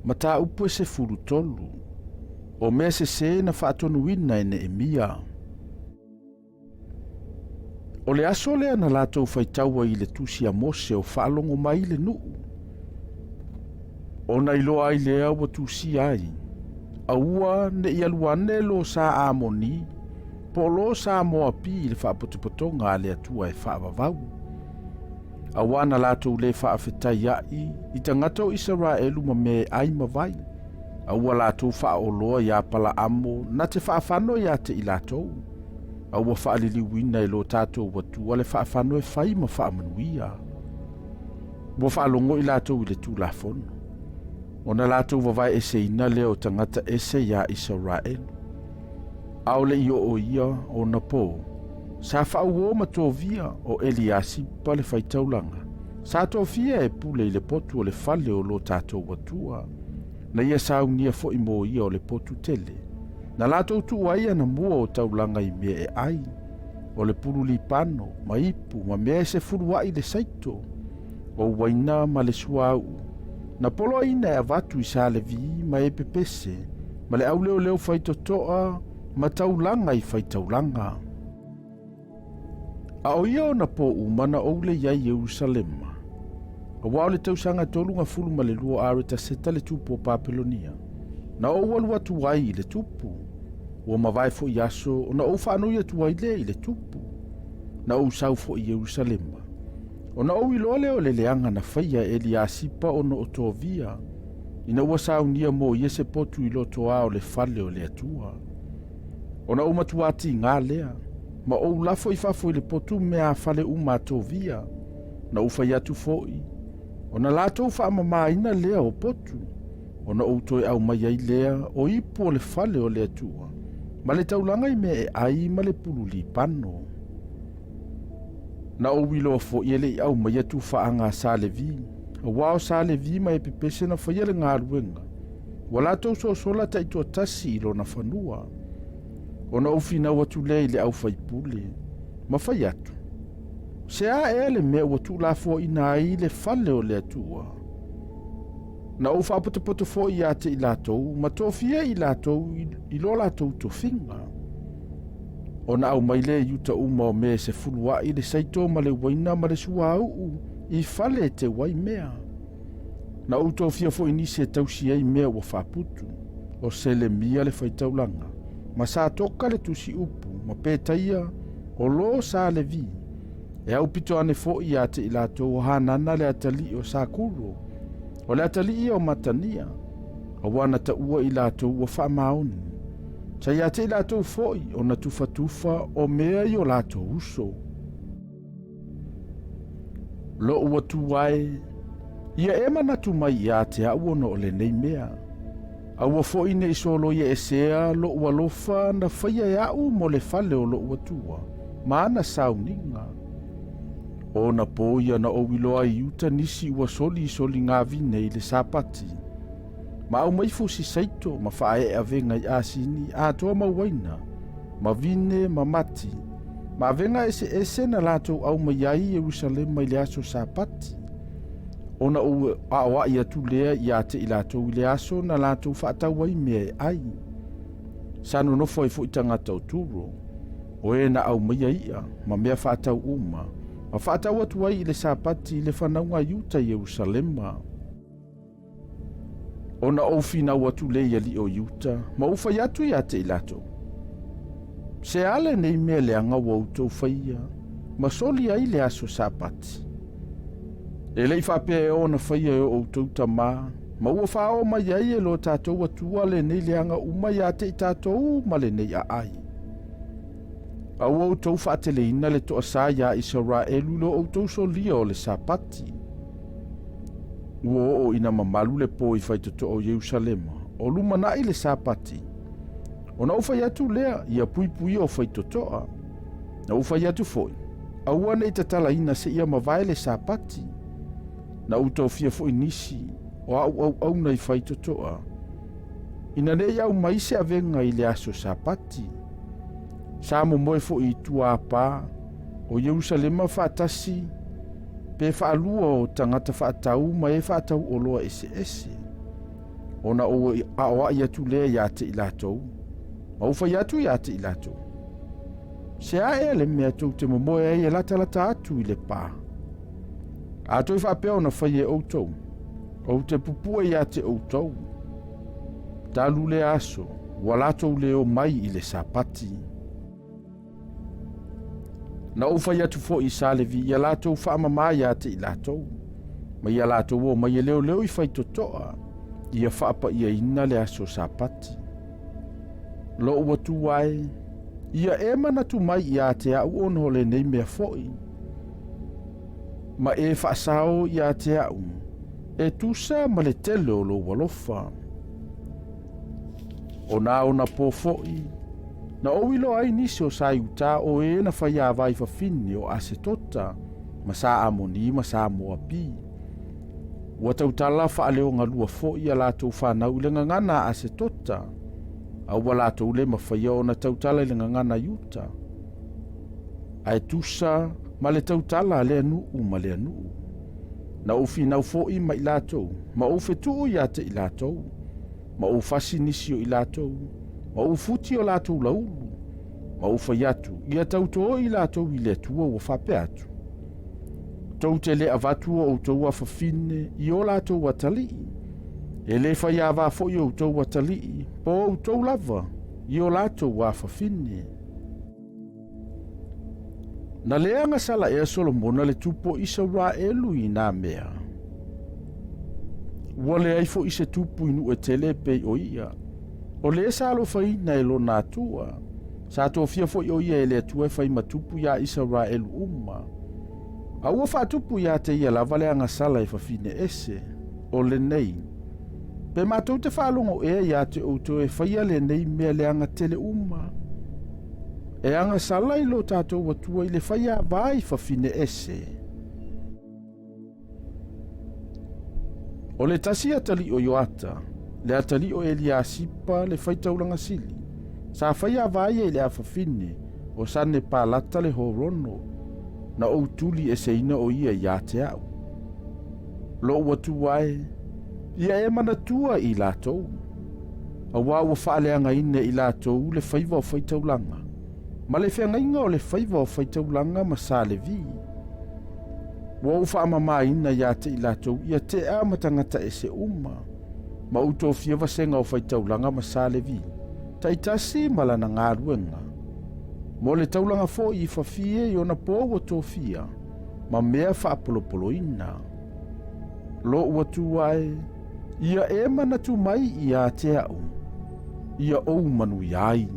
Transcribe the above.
Mataupu e 13, o mea sesē na faatonuina e Neemia. O le aso lea na latou faitau ai i le tusi a Mose o faalogo mai le nuu, ona iloa ai lea ua tusia ai, Aua ne i alu ane lo sa Amoni po o lo sa Moapi i le faapotopotoga a le Atua e faavavau. Auā na latou lē faafetai aʻi i tagata o Isaraelu ma mea e ʻai ma vai, a ua latou faaoloa iā Palaamo na te faafano iā te i latou, a ua faaliliuina e lo tatou Atua le faafano e fai ma faamanuia. Ua faalogo i latou i le Tulafono, ona latou vavae eseina lea o tagata ese iā Isaraelu. A o le i oo ia ona pō, sa faauō ma tovia o Eliasipa le faitaulaga, sa tofia e pule i le potu o le fale o lo tatou Atua, na ia saunia foi mo ia o le potu tele, na latou tuu ai ana mua o taulaga i mea e ai, o le pulu lipano, ma ipu, ma mea e sefuluaʻi le saito, o uaina ma le suauu, na poloaiina e avatu i Salevi ma e pepese, ma le auleoleo faitotoa ma taulaga i faitaulaga. A o ia ona pō uma na ou lei ai i Ierusalema, aua o le tausaga 32 o Aretaseta le tupu o Papelonia, na ou alu atu ai i le tupu, ua mavae foi aso ona ou faanoi atu ai lea i le tupu, na ou sau foi i Ierusalema. Ona ou iloa lea o le leaga na faia e Eliasipa ona o Tovia, ina ua saunia mo ia se potu i lotoā o le fale o le Atua. Ona ou matuā tigā lea, ma ou lafo i fafo i le potu mea a fale uma a Tovia, na ou fai atu foi, ona latou faamamāina lea o potu, ona ou toe aumai ai lea o ipu o le fale o le Atua, ma le taulaga i mea e ai ma le pulu lipano. Na ou iloa foi e le i aumaia tufaaga a Sa Levi, aua o Sa Levi ma e pepese na faia le galuega, ua latou sosola taitoatasi i lona fanua. Ona ou finau atu lea i le aufaipule, ma fai atu, Se a ea le mea ua tuulafoaina ai le fale o le Atua? Na ou faapotopoto foi ia te i latou, ma tofia i latou i lo latou tofiga. Ona aumai lea i uta uma o mea e sefuluaʻi le saito ma le uaina ma le suauu i fale e teu ai mea. Na ou tofia foi nisi e tausi ai mea ua faaputu, o Selemia le faitaulaga, ma Satoka le tusi upu, ma Petaia, o lo sa Levi, e aupito ane foi ia te i latou o Hanana le atalii o Sakuro, o le atalii ia o Matania, auā na taua i latou ua faamaoni. Sa ia te i latou foi ona tufatufa o mea i o latou uso. Loʻu Atua e, ia e manatu mai iā te aʻu ona o lenei mea. Aua foi ne i soloia esea loʻu alofa na faia e aʻu mo le fale o loʻu Atua, ma ana sauniga. O na pō ia na ou iloa ai i uta nisi ua soli i soligavine i le Sapati. Ma aumai fusi saito ma faaee avega i asini atoa ma uaina, ma vine ma mati, ma avega eseese na latou aumai ai i Ierusalema i le aso Sapati. Ona ou aoaʻi atu lea iā te i latou i le aso na latou faatau ai mea e ʻai. Sa nonofo ai foi tagata o Turo, o e na aumaia iʻa ma mea faatau uma, ma faatau atu ai i le Sapati i le fanauga i uta i Ierusalema. Ona ou finau atu lea i alii o Iuta, ma ou fai atu ia te i latou, Se a lenei mea leaga ua outou faia, ma soli ai le aso Sapati? E le i faapea e ona faia e o outou tamā, ma ua faaoo mai ai e lo tatou Atua lenei leaga uma ia te i tatou ma lenei aai. A ua outou faateleina le toasā iā Isaraelu i lo outou solia o le Sapati. Ua oo ina mamalu le pō i faitotoa o Ierusalema, o lumanaʻi le Sapati. Ona ou fai atu lea ia puipuia o faitotoa. Na ou fai atu foi, aua ne i tatalaina seia mavae le Sapati. Na ou tofia foi nisi o aʻu auauna i faitotoa, ina ne i aumai se avega i le aso Sapati. Sa momoe foi i tua pā o Ierusalema faatasi pe faalua o tagata faatau ma e faatau oloa eseese. Ona ou aoai atu lea iā te i latou, ma ou fai atu iā te i latou, Se a ea le mea tou te momoe ai e latalata atu i le pā? A toe faapea ona fai e outou, ou te pupue iā te outou. Talu lea aso, ua latou le omai i le Sapati. Na ou fai atu foi i sa Levi ia latou faamamā iā te i latou, ma ia latou omai e leoleo i faitotoa, ia faapaiaina le aso Sapati. Lou Atua e, ia e manatu mai iā te a'u ona o lenei mea foi, ma e faasao iā te a'u, e tusa ma le tele o lou alofa. O nā ona pō foi, na ou iloa ai nisi o sa Iutā o e na faiāvā i fafine o ʻAsetota, ma sa ʻAmoni ma sa Moapi. Ua tautala faaleogalua foi a latou fanau i le gagana a ʻAsetota, a ua latou le mafaia ona tautala i le gagana a Iuta, ae tusa ma le tautala a lea nuu ma lea nuu. Na ou finau foi ma i latou, ma ou fetuu ia te i latou, ma ou fasi nisi o i latou, ma ou futi o latou laulu, ma ou fai atu, ia tauto i latou i le Atua ua faapea atu. Tou te le avatu o outou afafine i o latou atalii, e le faiāvā foi outou atalii, po o outou lava i o latou afafine. Na leaga sala ea Solomona le tupu o Isaraelu i nā mea. Ua leai foi se tupu i nuu e tele e pei o ia. O le sa alofaina e lona Atua. Sa tofia foi o ia e le Atua e fai ma tupu iā Isaraelu uma. A ua faatupu iā te ia lava le agasala e fafine ese, o lenei. Pe matou te faalogo ea iā te outou e faia lenei mea leaga tele uma? E agasala i lo tatou Atua i le faiāvā i fafine ese. O le tasi atalii o Ioata, le atalii o Eliasipa le faitaulaga sili, sa faiāvā ia i le afafine o Sanepalata le Horono, na ou tuli eseina o ia iā te a'u. Lou Atua e, ia e manatua i latou, auā ua faaleagaina e i latou le faiva o faitaulaga, ma le feagaiga o le faiva o faitaulaga ma sa Levi. Ua ou faamamāina iā te i latou ia tea ma tagata ese uma, ma ou tofia vasega o faitaulaga ma sa Levi, taitasi ma lana galuega. Mo le taulaga foi i fafie i ona pō ua tofia, ma mea faapolopoloina. Lou Atua e, ia e manatu mai iā te a'u, ia ou manuia ai.